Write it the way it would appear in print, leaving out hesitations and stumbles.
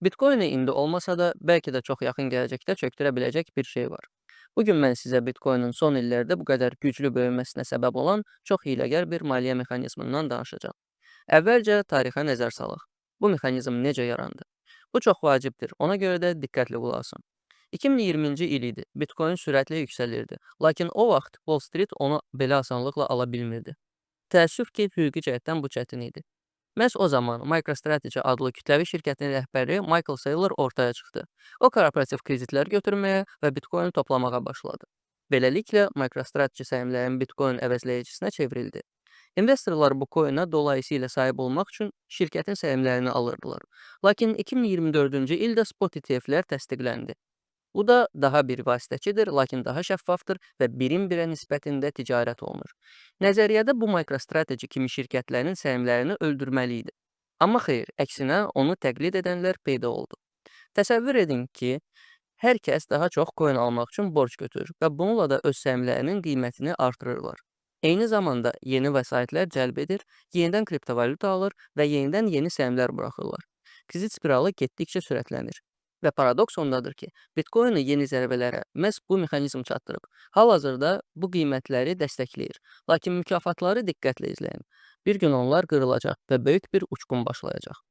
Bitcoin-i indi olmasa da, bəlkə də çox yaxın gələcəkdə çökdürə biləcək bir şey var. Bu gün mən sizə Bitcoin-in son illərdə bu qədər güclü böyüməsində səbəb olan çox hiyləgər bir maliyyə mexanizmindən danışacağam. Əvvəlcə tarixə nəzər salaq. Bu mexanizm necə yarandı? Bu çox vacibdir. Ona görə də diqqətli qulaq asın. 2020-ci il idi. Bitcoin sürətlə yüksəlirdi. Lakin o vaxt Wall Street onu belə asanlıqla ala bilmirdi. Təəssüf ki, hüquqi cəhətdən bu çətin idi. Məhz o zaman MicroStrategy adlı kütləvi şirkətin rəhbəri Michael Saylor ortaya çıxdı. O korporativ kreditlər götürməyə və Bitcoin toplamağa başladı. Beləliklə MicroStrategy səhmlərin Bitcoin əvəzləyicisinə çevrildi. İnvestorlar bu coinə dolayısıyla sahib olmaq üçün şirkətin səhmlərini alırdılar. Lakin 2024-cü ildə spot ETF-lər təsdiqləndi. Bu da daha bir vasitəçidir, lakin daha şəffafdır və birin birə nisbətində ticarət olunur. Nəzəriyyədə bu MicroStrategy kimi şirkətlərin səhmlərini öldürməli idi. Amma xeyr, əksinə onu təqlid edənlər peyda oldu. Təsəvvür edin ki, hər kəs daha çox coin almaq üçün borc götürür və bununla da öz səhmlərinin qiymətini artırırlar. Eyni zamanda yeni vəsaitlər cəlb edir, yenidən kriptovalyuta alır və yenidən yeni səhmlər buraxırlar. Kredit spiralı getdikcə sürətlənir. Və paradoks ondadır ki, Bitcoin-i yeni zirvələrə məhz bu mexanizm çatdırıb. Hal-hazırda bu qiymətləri dəstəkləyir. Lakin mükafatları diqqətlə izləyin. Bir gün onlar qırılacaq və böyük bir uçqun başlayacaq.